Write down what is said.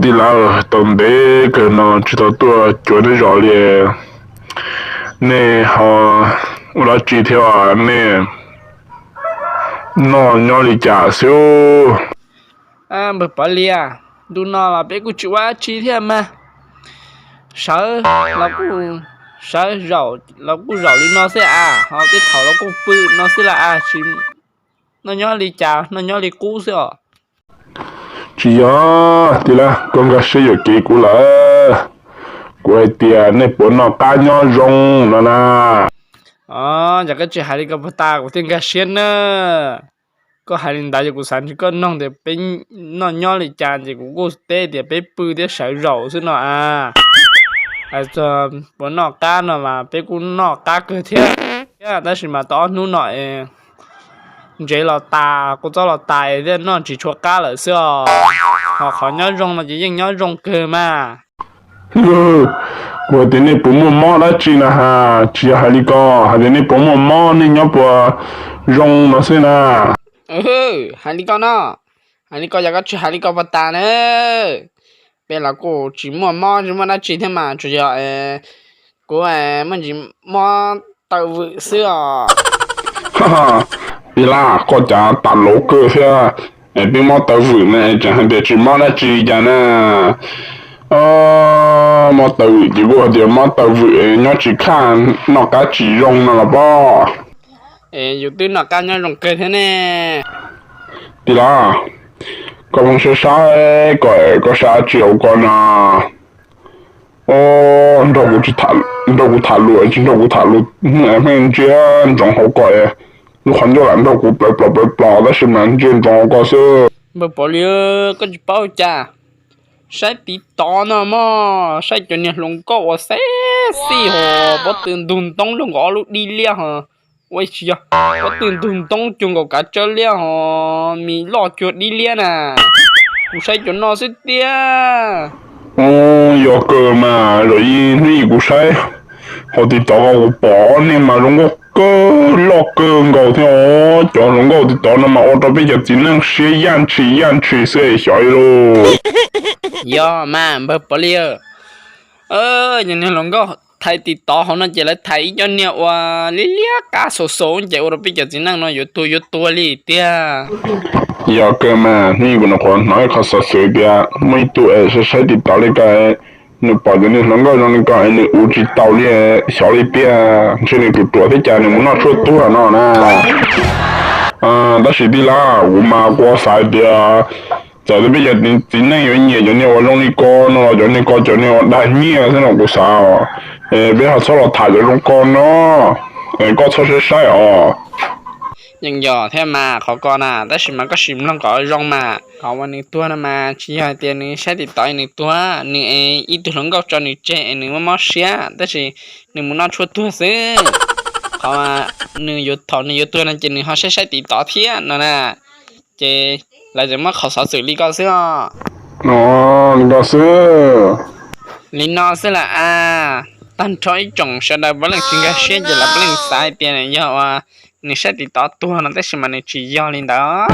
Tij laug, tau ntev kawg no tsis tau tuaj cuag nej zos li, nej ho ua dab tsi thiab? Nej noj nyob li cas xwb? Npawg Pov Lias, ntu no los peb kuj tsis ua dab tsi thiab mas, sawv los kuj sawv, zaum los kuj zaum li no xwb a, ho tej thaum los kuj pw no xwb las a, tsis noj nyob li cas, noj nyob li qub xwb os. Tsis yog, tij laug, koj nkag siab yuam kev kuv lawm. Kuv hais tias nej puas noj qab nyob zoo no na. Yog koj tsis hais li ko puag ta kuv thiaj nkag siab na. Koj hais li ntawd ces kuv xav ntshe koj nug tias peb noj nyob li cas ces kuv kuj teb tias peb pw thiab sawv zaum xwb no a. Hais txog puas noj qab no mas peb kuj noj qab kawg thiab, tab sis mas tau ob hnub no es ntsev los tas, kua txob los tas es thiaj noj tsis tshua qab lawm xwb os. Ho qhov nyob zoo no ces yeej nyob zoo kawg mas. Kuv hais tias nej puas muaj mob dab tsi na has, tsis yog hais li ko, hais tias nej puas muaj mob, nej nyob puas zoo no xwb na. Hais li ko no, hais li ko yog koj tsis hais li ko puag ta na. Peb los kuj tsis muaj mob tsis muaj dab tsi thiab mas, tsuas yog kuv muaj ntsis mob taw vwm xwb os. Tij laug, koj cas tas luv kawg thiab. Es peb mob taw vwm na es tseem hais tias tsis mob dab tsi cas na. Mob taw vwm ces kuj hais tias mob taw vwm, nyob tsis khaj, noj qab tsis zoo no los pob. Es yus twb noj qab nyob zoo kawg thiab ne. Tij laug, koj pheej saib saib ko, koj saib tsis hauv ko no. Nrog kuv tham lus, tsis nrog kuv tham lus, pheej ntsia ntsoov hauv ko, lub qhov ncauj lam nrog kuv plaws plos plaws plos tab sis mas ntsia ntsoov hauv ko xwb. Npawg Pov Lias, koj tsis paub cas, saib tiv tov no mog, saib cov niag hluas nkauj uas sexy hos pob tw ntug ntoob zoo nkaus ob lub dib liab hos, ua tsis yog, pob tw ntug ntoob cuag nkaus kav tsawb liab hos mis loj cuag dib liab na. Kuv saib cov no xwb tiag. Yog kawg mas, zaum ib hnub ib kuv saib hauv tiv tov ko kuv pom ob niag mas zoo nkauj kawg loj kawg nkaus thiab os. Cov hluas nkauj tiv tov no mas ua rau peb cov txiv neej siab yaj ntshis yaj ntshis xwb xyov li lauj. Yog mas npawg Pov Lias, cov niag hluas nkauj thaij tiv tov hauv no ces lawv thaij ib cov niag uas liab liab qab xaus xaus ces ua rau peb cov txiv neej no yuav tuag yuav tuag li tiag. Yog kawg mas, hnub ib kuv nyuam qhuav hnov ib qho xov xwm tias muaj ib tug es saib saib tiv tov li ko, nws pom cov niag hluas nkauj zoo li ko es nws ua tsis tau li, xyov li tiag, ntshe nws ruam ruam thiab cas nws mus noj tshuaj tuag no na. Tab sis tij laug, kuv mas kuv xav hais tias txawm tias peb cov txiv neej yuav nyiam cov niag uas zoo li ko no los cov niag ko cov niag uas dag nyiaj xwb no kuv xav, peb ho txhob los tham cov zoo ko no, koj txhob saib saib os. Yeej yog thiab mas qhov ko na, tab sis mas koj sim mloog kom zoo mas, qhov uas nws tuag no mas tsis yog hais tias nws saib tiv tov nws tuag, nws es ib tug hluas nkauj tso nws tseg es nws muaj mob siab tab sis nws mus noj tshuaj tuag xwb. Qhov nws yuav, thaum nws yuav tuag no ces nws ho saib saib tiv tov thiab no na, ces lawv tseem muab qhov xov xwm li ko xwb os. Li ko xwb. Li no xwb las as, tag nrho ib tsoom sawv daws puav leej tsis nkag siab ces lawv puav leej xav hais tias yog uas nws saib tiv tov tuag no tab sis mas nws tsis yog li ntawd.